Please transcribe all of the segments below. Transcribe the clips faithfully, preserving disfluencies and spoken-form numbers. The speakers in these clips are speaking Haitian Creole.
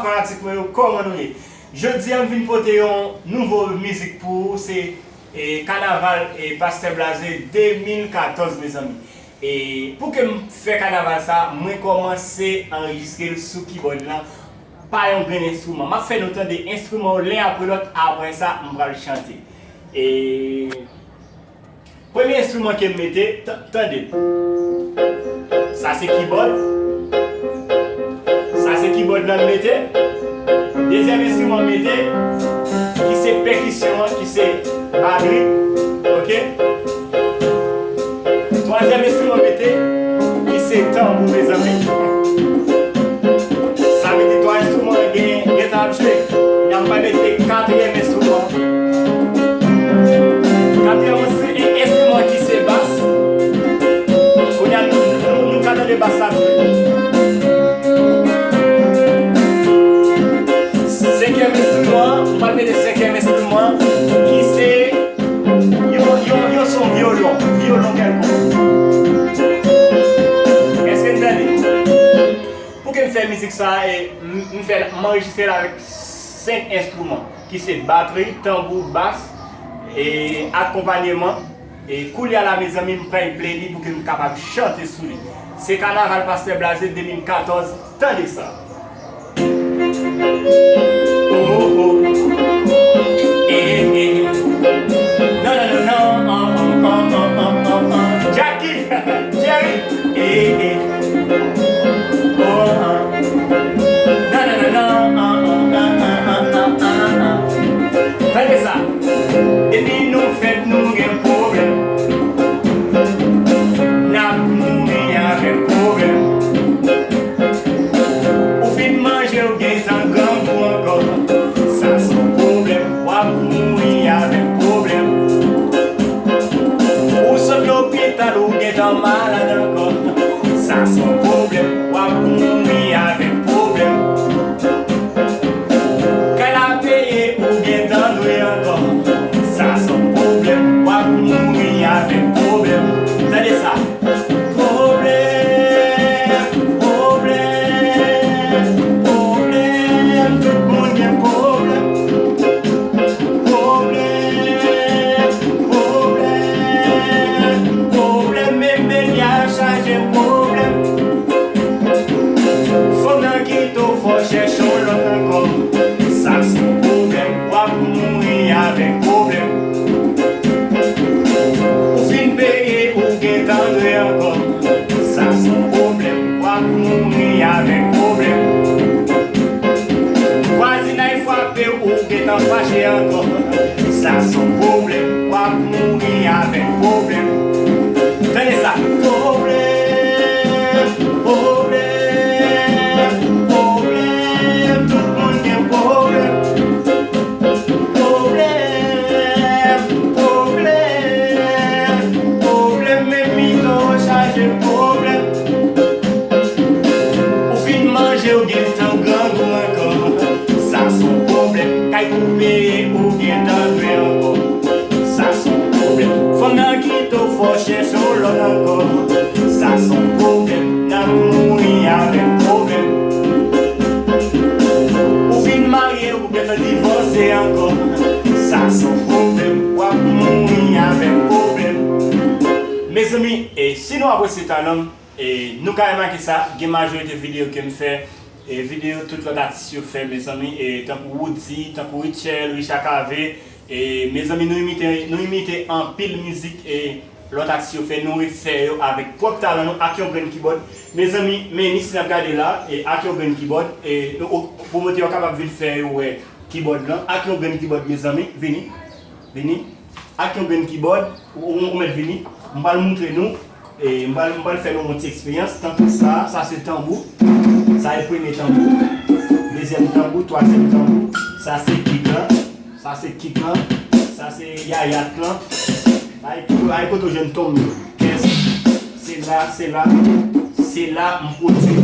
Fanatik mwen yo, kòman nou ye? Jodi a, m vin pote yon nouvo mizik pou ou. Se, e, Kanaval, e, Pastè Blaze de mil katòz, mezanmi. E pou ke m fè kanaval sa, mwen kòmanse anrejistre l sou kibòd lan pa yon grenn enstriman. M ap fè nou tande enstriman yo len apre lòt, apre sa, m pral chante. E Premye enstriman ke m mete, t- tande. Sa se kibòd. Sa se kibòd lan m mete. Dezyèm enstriman m mete, ki se pèkisyon an, ki se batri. Oke? Twazyèm enstriman m mete, ki se tanbou, mezanmi. Sa vle di twa enstriman gen, gentan ap jwe. N ap mete katriyèm enstriman. Katriyèm enstri- enstriman ki se bas. Kounye a, nou, nou, nou ka tande bas la jwe. Senkyèm enstriman, m pral mete senkyèm enstriman, ki se yon, yon, yon son vyolon, vyolon kèlkonk. Èske n tande? Pou ke m fè mizik sa a, e, m, m fè l, m anrejistre l avèk senk enstriman, ki se batri, tanbou, bas, e akonpanyeman. E koulye a la, mezanmi, m pral play li pou ke m kapab chante sou li. Se Kanaval Pastè Blaze de mil katòz, tande sa. Oh, oh, oh. Eh, eh. Non, non, non, non. Jackie, Jerry. Eh, eh. Oh, ah. Non, non, non, non. Tande sa. Depi nou fèt, nou gen pwoblèm. N ap mouri avèk pwoblèm. Ou fin manje, ou gentan grangou ankò. Sa se yon pwoblèm, w ap mouri avèk pwoblèm. Ou sot lopital, ou gentan malad ankò. Sa se yon pwoblèm, w ap mouri avèk pwoblèm. Kay la peye, ou gentan dwe ankò. Sa se yon pwoblèm, w ap mouri avèk pwoblèm. Tande sa. Pwoblèm, pwoblèm, pwoblèm, tout moun gen pwoblèm. Pwoblèm, pwoblèm, pwoblèm, menm benya chaje pwoblèm. Fanm nan kite w, fò w chèche yon lòt ankò. Sa se yon pwoblèm, w ap mouri avèk pwoblèm. Ou fin peye, ou gentan dwe ankò. Sa se yon pwoblèm, w ap mouri avèk pwoblèm. Vwazinay frape w, ou gentan fache ankò. Sa se yon pwoblèm, w ap mouri avèk pwoblèm. Tande sa. Pwoblèm, pwoblèm, pwoblèm, tout moun gen pwoblèm. Pwoblèm, pwoblèm, pwoblèm, menm mitan w chaje pwoblèm. Ou fin manje, ou gentan grangou ankò. Sa se yon pwoblèm. Kay pou peye, ou gentan dwe ankò. Sa se yon pwoblèm. Fanm nan kite w, fò w chèche yon lòt ankò. Sa se yon pwoblèm. N ap mouri avèk pwoblèm. Ou fin marye, ou gentan divòse ankò. Sa se yon pwoblèm, w ap mouri avèk pwoblèm. Mezanmi, e si nou apresye talan m, e nou ka remake sa, gen majorite videyo ke m fè, e videyo tout lòt atis yo fè, mezanmi, e tankou Roody, tankou Rutshelle, Richard Cavé, e mezanmi, nou imite, nou imite anpil mizik, e lòt atis yo fè, nou refè yo avèk pwòp talan nou ak yon grenn kibòd. Mezanmi, men ni si n ap gade la, e ak yon grenn kibòd, e o- pwomotè yo kapab vin fè yo wè kibòd lan, ak yon grenn kibòd, mezanmi, vini, vini, ak yon grenn kibòd, ou, ou, ou mèt vini, m pral moutre nou, e m pral, m pral fè nou yon ti eksperyans, tankou sa, sa se tanbou, sa se premye tanbou, dezyèm tanbou, twazyèm tanbou, sa se kik lan, sa se kik lan, sa se yayat lan. Ay, ay kote w jwenn tonm yo. Kès. Se la, se la, se la m pwodui.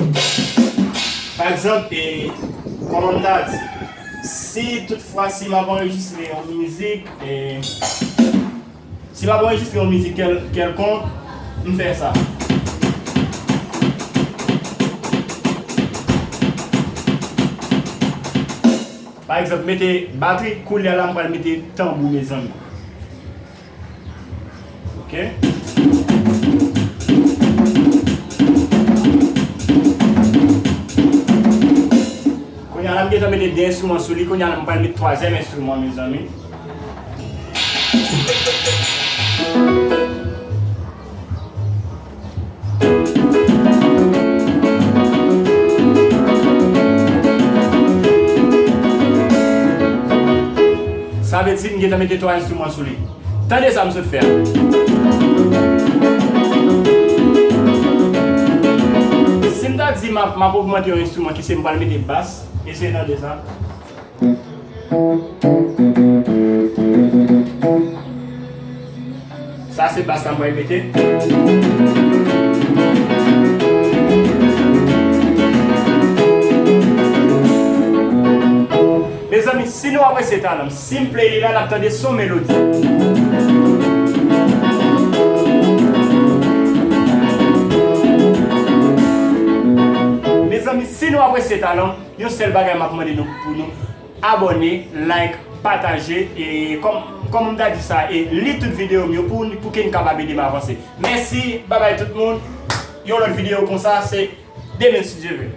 Pa egzanp, e, kòman m ta di, si toutfwa si m ap anrejistre yon mizik, e, si m ap anrejistre yon mizik kèl- kèlkonk, m fè sa. Pa egzanp, mete batri, kounye a la m pral mete tanbou, mezanmi. Ok. Kounye a la m gentan mete de enstriman sou li, kounye a la m pral mete twazyèm enstriman, mezanmi. Sa vle di m gentan mete twa enstriman sou li. Tande sa m sot fè a. Si m ta di m ap, m ap ogmante yon enstriman ki se m pral mete bas, eseye tande sa. Sa se bas la m pral mete. Mezanmi, si nou apresye talan m, si m play li la, n ap tande son melodi. Mezanmi, si nou apresye talan m, yon sèl bagay m ap mande nou pou nou abòne, like, pataje, e kòm, kòm m ta di sa, e li tout videyo m yo pou, pou ke n kapab ede m avanse. Mèsi, babay tout moun. Yon lòt videyo konsa, se demen si Dye vle.